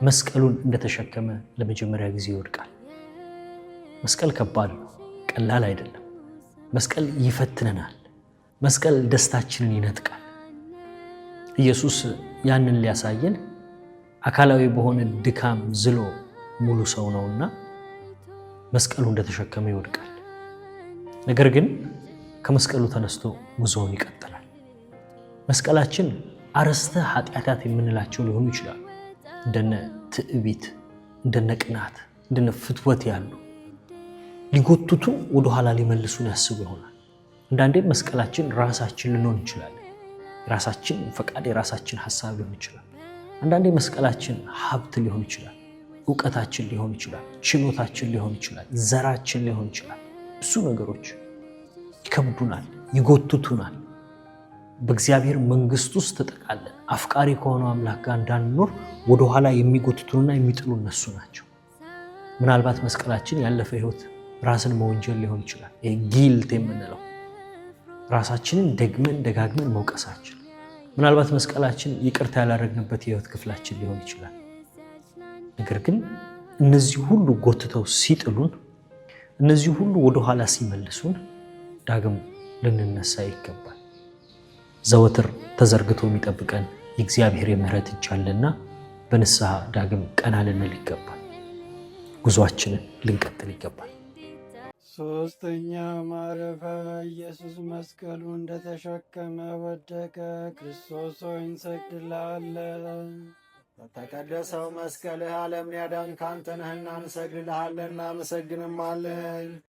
መስቀሉን እንደተሸከመ ለመጀመሪያ ጊዜ ይወድቃል። መስቀል ከባድ ነው፣ ቀላል አይደለም። መስቀል ይፈትነናል። መስቀል ደስታችንን ይነጥቃል። ኢየሱስ ያንን ሊያሳየን አካላዊ በሆነ ድካም ዝሎ ሙሉ ሰው ነውና መስቀሉ እንደተሸከመ ይወድቃል። ነገር ግን ከመስቀሉ ተነስቶ ጉዞውን ይቀጥላል። መስቀላችን አርእስተ ኃጢአታት የምንላቸው ሊሆኑ ይችላሉ። እንደነ ትዕቢት፣ እንደነ ቅናት፣ እንደነ ፍትወት ያሉ ሊጎትቱን ወደኋላ ሊመልሱን ያስቡ ይሆናል። አንዳንዴ መስቀላችን ራሳችን ልንሆን እንችላለን። የራሳችን ፈቃድ፣ የራሳችን ሀሳብ ሊሆን ይችላል። አንዳንዴ መስቀላችን ሀብት ሊሆን ይችላል፣ እውቀታችን ሊሆን ይችላል፣ ችሎታችን ሊሆን ይችላል፣ ዘራችን ሊሆን ይችላል። ብዙ ነገሮች ይከብዱናል፣ ይጎትቱናል። በእግዚአብሔር መንግስት ውስጥ ተጠቃለን አፍቃሪ ከሆነው አምላክ ጋር እንዳንኖር ወደኋላ የሚጎትቱንና የሚጥሉ እነሱ ናቸው። ምናልባት መስቀላችን ያለፈ ህይወት ራስን መወንጀል ሊሆን ይችላል። ይሄ ጊልት የምንለው ራሳችንን ደግመን ደጋግመን መውቀሳችን፣ ምናልባት መስቀላችን ይቅርታ ያላደረግንበት የህይወት ክፍላችን ሊሆን ይችላል። ነገር ግን እነዚህ ሁሉ ጎትተው ሲጥሉን፣ እነዚህ ሁሉ ወደኋላ ሲመልሱን ዳግም ልንነሳ ይገባል። ዘወትር ተዘርግቶ የሚጠብቀን የእግዚአብሔር የምህረት እጅ አለና በንስሐ ዳግም ቀና ልንል ይገባል። ጉዟችንን ልንቀጥል ይገባል። ሶስተኛ ማረፈ። ኢየሱስ መስቀሉ እንደተሸከመ ወደቀ። ክርስቶስ ሆይ እንሰግድልሃለን። በተቀደሰው መስቀልህ ዓለምን ያዳንክ አንተ ነህና እንሰግድልሃለን፣ እናመሰግንማለን።